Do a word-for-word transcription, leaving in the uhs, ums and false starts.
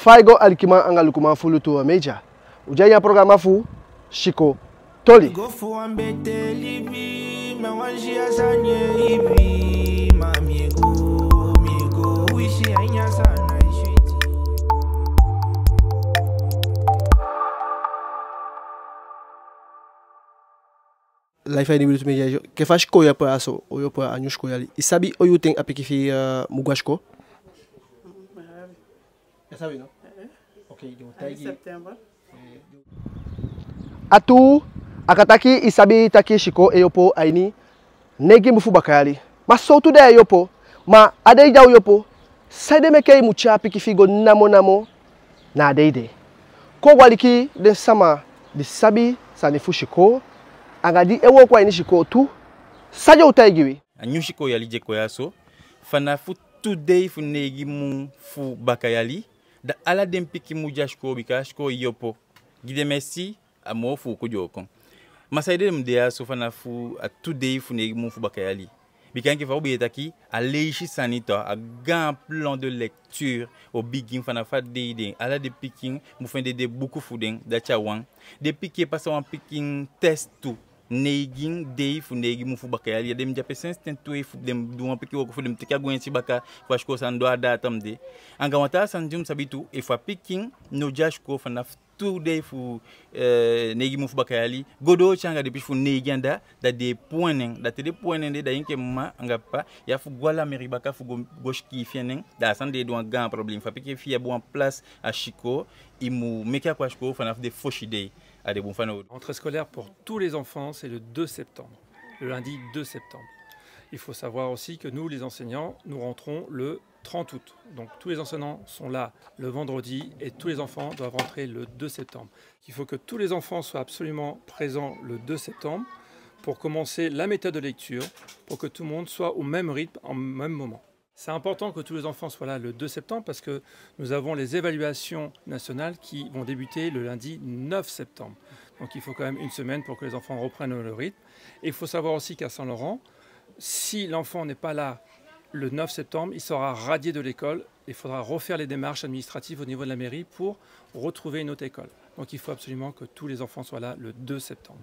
Fa i go, alikiman anga lukuman fu Lutu Media. U de a ini a programa fu Sikoo Toli. Go fu wan betee libi, ma wan si a sani e ibi, ma mi e go, mi e go, wisi a ini a sani e switi. Live a ini Lutu Media, enke fa sikoo e opo ya so, o opo a nyun sikoo yali. I sabi on yuu ten a pikin fi i, eh, mu go a sikoo? I sabi no? Ok, den o taigi. A tuu, a kan taki i sabi taki sikoo e opo a ini neigi mun fu bakayali. Ma sowtu dei ai opo? Ma a dei di a o opo, saide meke i mu tyai a pikin fi i go namo namo na a dei de? Kon u aliki den sama di sabi sani fu sikoo, anga di e wooko a ini sikoo tu, san den o taigi wi. A nyun sikoo yali di e kon ya so, fanafu tu dei fu neigi mun fu bakayali, da ala den pikin mu de a sikoo, bika sikoo e opo. Gi den mesi, a moo fuuku den o kon. Ma saide den mu de ya so fanafu a tu dei fu neigi mun fu bakayali? Bika enke fa u be e taki, a leisi sani tu, a gaan plan de lecture o bigin fanafu a dei de. Ala den pikin mu fende den buku fu den, dati a wan. Den pikin e pasa wan pikin test tu, neigin dei fu neigi mun fu bakayali. Ya den mu de ape sensi ten tu, efu den du wan pikin wooko fu den mu teke a gwenti baka, fu a sikoo sani doo a data mu de. Anga wan taa sani di u mu sabi tu, efu a pikin no de a sikoo fanafu tu dei fu, eh, neigi mun fu bakayali, go doo te anga den pisi fu neigi anda, da den e puu en nen. Da te den puu en nen de, da yu enke mma anga ppa, yu abi fu go a la mairie baka fu go, go sikiifi en nen. Da a sani de e du wan gaan problème. Fu a pikin fi i abi wan place a sikoo, i mu meke a kon a sikoo fanafu den fosi dei. A de bun fanowdu. Rentrée scolaire pour tous les enfants, c'est le deux septembre, le lundi deux septembre. Il faut savoir aussi que nous, les enseignants, nous rentrons le trente août. Donc tous les enseignants sont là le vendredi et tous les enfants doivent rentrer le deux septembre. Il faut que tous les enfants soient absolument présents le deux septembre pour commencer la méthode de lecture, pour que tout le monde soit au même rythme, en même moment. C'est important que tous les enfants soient là le deux septembre parce que nous avons les évaluations nationales qui vont débuter le lundi neuf septembre. Donc il faut quand même une semaine pour que les enfants reprennent le rythme. Et il faut savoir aussi qu'à Saint-Laurent, si l'enfant n'est pas là le neuf septembre, il sera radié de l'école. Il faudra refaire les démarches administratives au niveau de la mairie pour retrouver une autre école. Donc il faut absolument que tous les enfants soient là le deux septembre.